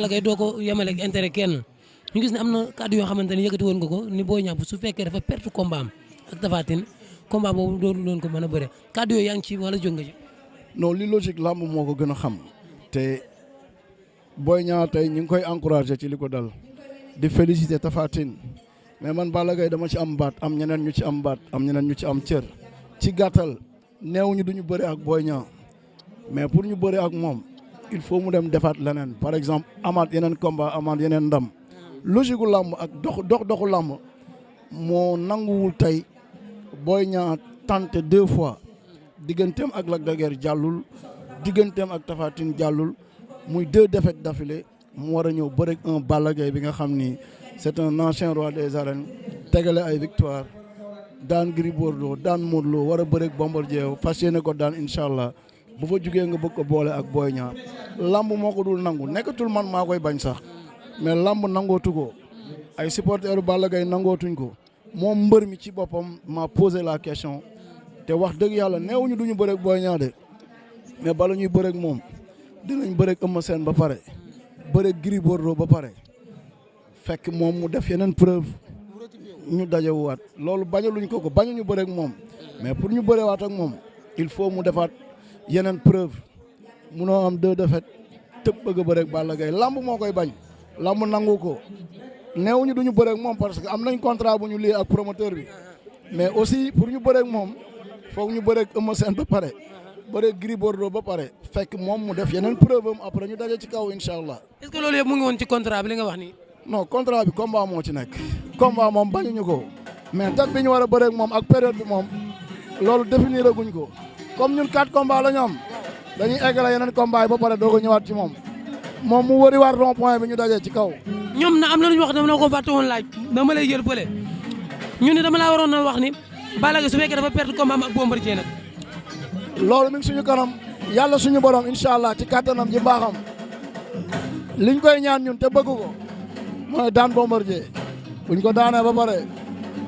Balla Gaye doo ko yemale ak intérêt kenn ñu gis ne am na kàddu yoo xamante ne yëkkati woon nga ko ni Boy Niang su fekkee dafa perte combat am ak Tapha Tine combat boobu doon ko mën a bëre kàddu yooyu yaa ngi ci wala jóg nga ci. non li logique làmb moo ko gën a xam te Boy Niang tey ñu ngi koy encouragé ci li ko dal di féliciter Tapha Tine mais man Balla Gaye dama ci am baat am ñeneen ñu ci am baat am ñeneen ñu ci am cër ci gàttal neew ñu duñu bëre ak Boy Niang mais pour ñu bëre ak moom il faut mu dem defaat leneen par exemple amaat yeneen combat amaat yeneen ndam logique gu làmb ak doxu làmb moo nanguwul tey Boy Niang tenté 2 fois digganteem ak Lac de Guiers jàllul digganteem ak Tapha Tine jàllul muy 2 défaites d'affilée mu war a ñëw bëre un Balla Gaye bi nga xam ni c'est un ancien roi des arènes tegale ay victoire daan Gris Bordeaux daan Modou Lo war a bëre ak Bombardier fas yéene ko daan incha allah bu fa jugee nga bëgg ko boole ak Boy Niang lamb moo ko dul nangu nekkatul man maa koy bañ sax mais lamb nangootu ko ay supporteru Balla Gaye nangootuñ ko moom mbër mi ci boppam m'a posé la question te wax dëgg yàlla neewuñu duñu bëre ak Boy Niang de mais bala ñuy bëre ak moom dinañ bëre ak Eumeu Sène ba pare bëre ak Gris Bordeaux ba pare fekk moom mu def yeneen preuve ñu dajewuwaat loolu bañaluñ ko bañuñu bëre ak moom mais pour ñu bërewaat ak moom il faut mu defaat yeneen preuve munoo am 2 défaites tëb bëgg a bëre ak Balla Gaye lamb moo koy bañ lamb nangu ko neewuñu duñu bëre ak moom parce que am nañ contrat bu ñu lié ak promoteur bi mais aussi pour ñu bëre ak moom foog ñu bëre ak Eumeu Sène ba pare bëre ak Gris Bordeaux ba pare fekk moom mu def yeneen preuve am après ñu daje ci kaw incha allah. est-ce que loolu yëpp mu ngi woon ci contrat bi li nga wax nii. non contrat bi combat moo ci nekk. combat moom bañuñu ko mais date bi ñu war a bëre ak moom ak période bi moom loolu définir guñ ko comme ñun 4 combats la ñu am dañuy eggale yeneen combat yi ba pare doo ko ñëwaat ci moom mu wëriwaat rond point bi ñu dajee ci kaw. ñoom na am na lu ñu wax dama la ko fàtte woon laaj dama lay jël fële ñu ne dama laa waroon a wax ni Balla Gaye su fekkee dafa perte combat am ak Bombardier nag. loolu mi ngi suñu kanam yàlla suñu borom incha allah ci kattanam ji mbaaxam liñ koy ñaan ñun te bëgg ko mooy daan Bombardier buñ ko daanee ba pare